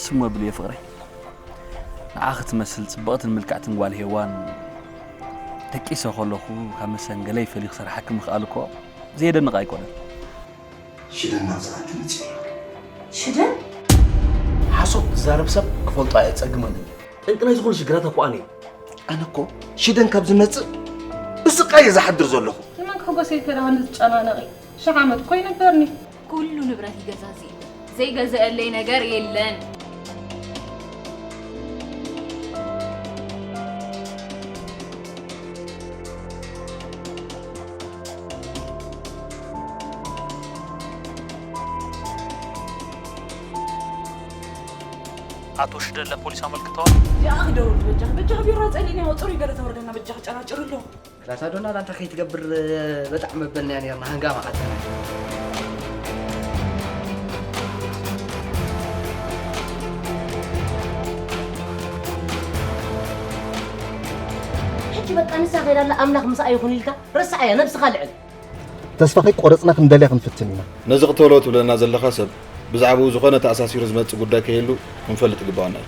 ስሞ ብልየ ፍቕረይ፣ ንዓኺ ትመስል ጽብቕትን ምልክዕትን ጓል ሄዋን ደቂሰ ከለኹ ካብ መሰንገለይ ፈልዩ ክሰርሓኪ ምኽኣል እኮ ዘየደንቕ ኣይኮነን። ሽደን ናብ ዝኣቱ መጺኡ። ሽደን? ሓሶት ዝዛረብ ሰብ ክፈልጦ ኣየጸግመንን እዩ። ጠንቂ ናይዚ ኩሉ ሽግራት እኮ ኣነ እየ። ኣነ እኮ ሽደን ካብ ዝመጽእ ብስቃይ እየ ዝሓድር ዘለኹ። ንመን ክሕጎስ ኢልከ ደኣ ንዝጨናነቒ? ሽሕ ዓመት እኮ ይነበርኒ። ኩሉ ንብረት ይገዛዝእ እዩ። ዘይገዝአለይ ነገር የለን። ኣቶ ሽደን ለፖሊስ ኣመልክተዋል። ያኣኺ ደውል በጃኺ፣ በጃኺ ቢሮ ጸሊኒ ያው ጽሩይ ገለ ተወርደና በጃኺ ጨራጭር ኣሎ። ክላስ ኣዶና ላንታ ከይትገብር በጣም መበልና ያ ነርና ሃንጋ ማዓት። ሕጂ በቃ ንሳ ከይዳ ኣላ ኣምላኽ ምሳኣ ይኹን ኢልካ ረሳዓያ ነብስኻ ልዕል። ተስፋ ከይቆረጽና ክንደልያ ክንፍትን ኢና። ነዚ ክትበሎ ትብለና ዘለኻ ሰብ ብዛዕባኡ ዝኾነ ተኣሳሲሩ ዝመጽእ ጉዳይ ከይህሉ ክንፈልጥ ይግባኣና እዩ።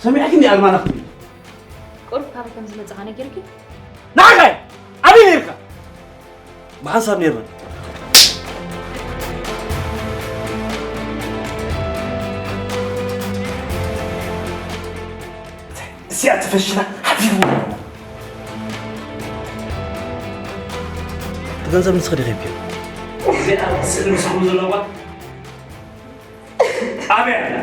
ሰሚዕክኒ ኣርማና ክትብል። ቁሩብ ካበይ ከም ዝመጽኻ ነጊርኪ? ንዓኻ ኣበይ ነይርካ? ብሓንሳብ ነይርና። እዚኣ ትፈሽላ ሓቢቡ። እቲ ገንዘብ ንስኺ ዲኺ ሂብክዮ? እዚኣ ስእሊ ምስኹም ዘለዋ ኣበይ ኣላ?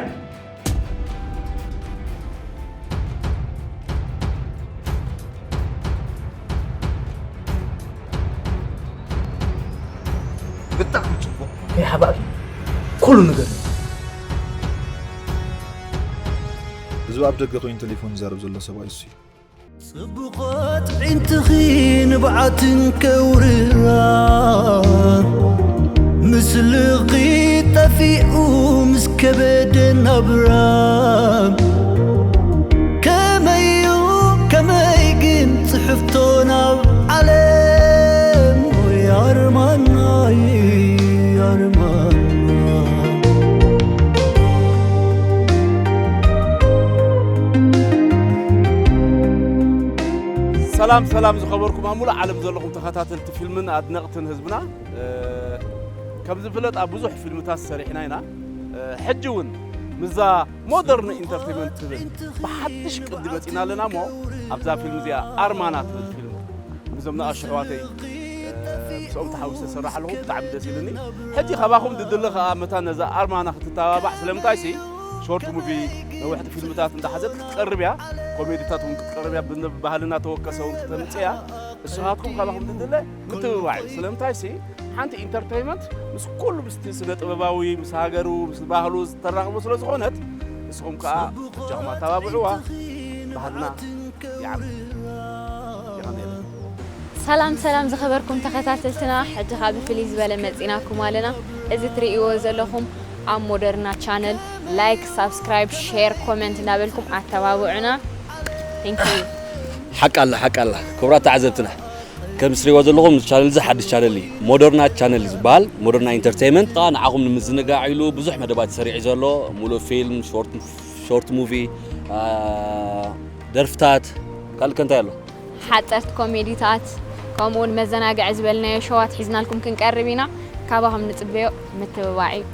ብጣዕሚ ጽቡቕ። ከይሓባእኪ ኩሉ ንገርኒ። እዚ ኣብ ደገ ኮይኑ ቴሌፎን ይዛረብ ዘሎ ሰብኣይ እሱ እዩ። ጽቡቓት ኣዒንትኺ ንብዓትን ከውርያ፣ ምስልኺ ጠፊኡ ምስ ከበደ ናብራ። ከመይ እዩ፣ ከመይ ግን ጽሕፍቶ ናብ ዓለም? ወይ ኣርማናይ፣ ኣርማና። ሰላም፣ ሰላም ዝኸበርኩም ኣብ ሙሉእ ዓለም ዘለኹም ተኸታተልቲ ፊልምን ኣድነቕትን ህዝብና፣ እ፣ ከም ዝፍለጥ ኣብ ብዙሕ ፊልምታት ሰሪሕና ኢና። እ፣ ሕጂ እውን ምስዛ ሞደርን ኢንተርቴይንመንት ትብል ብሓድሽ ቅዲ መጺና ኣለና እሞ ኣብዛ ፊልም እዚኣ ኣርማና ትብል ፊልም ምስዞም ንኣሽቱ ኣሕዋተይ፣ እ፣ ምስኦም ተሓዊሰ ዝሰርሕ ኣለኹ። ብጣዕሚ ደስ ኢሉኒ። ሕጂ ካባኹም ዝድለ ከኣ መታን ነዛ ኣርማና ክትተባባዕ፣ ስለምንታይሲ ሾርት ሙቪ ነዋሕቲ ፊልምታት እንዳሓዘት ክትቀርብ እያ፣ ኮሜዲታት እውን ክትቀርብ እያ፣ ብን-፣ ባህልና ተወከሰ እውን ክተምጽእ እያ። ንስኻትኩም ካባኹም ዝድለ ምትብባዕ እዩ። ስለምንታይሲ ሓንቲ ኢንተርቴይንመንት ምስ ኩሉ ምስቲ ስነ ጥበባዊ፣ ምስ ሃገሩ፣ ምስ ባህሉ ዝተራኽቦ ስለ ዝኾነት ንስኹም ከኣ በጃኹም ኣተባብዕዋ፣ ባህልና ይዓቢ። የቐንየለይ። ሰላም ሰላም ዝኸበርኩም ተኸታተልትና፣ ሕጂ ኸኣ ብፍልይ ዝበለ መጺናኩም ኣለና። እዚ ትርእይዎ ዘለኹም ኣብ ሞደርና ቻነል ላይክ፣ ሳብስክራይብ፣ ሼር፣ ኮመንት እናበልኩም ኣተባብዑና። Thank you። ሓቂ ኣላ፣ ሓቂ ኣላ። ክቡራት ተዓዘብትና፣ ከም ትርእይዎ ዘለኹም ቻነል እዚ ሓድሽ ቻነል እዩ። ሞደርና ቻነል እዩ ዝበሃል። ሞደርና ኢንተርቴይንመንት ከኣ ንዓኹም ንምዝንጋዕ ኢሉ ብዙሕ መደባት ሰሪዑ ዘሎ፣ ሙሉእ ፊልም፣ ሾርት፣ ሾርት ሙቪ፣ አ፣ ደርፍታት፣ ካልእ ከ እንታይ ኣሎ? ሓጸርቲ ኮሜዲታት፣ ከምኡ እውን መዘናግዒ ዝበልናዮ ሾዋት ሒዝናልኩም ክንቀርብ ኢና። ካባኹም ንጽበዮ ምትብባዕ እዩ።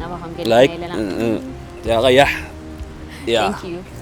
ናባኹም ገዲፍና ላይክ፣ ኣለና። እ፣ እ፣ ያ ቀያሕ። ያ። Thank you።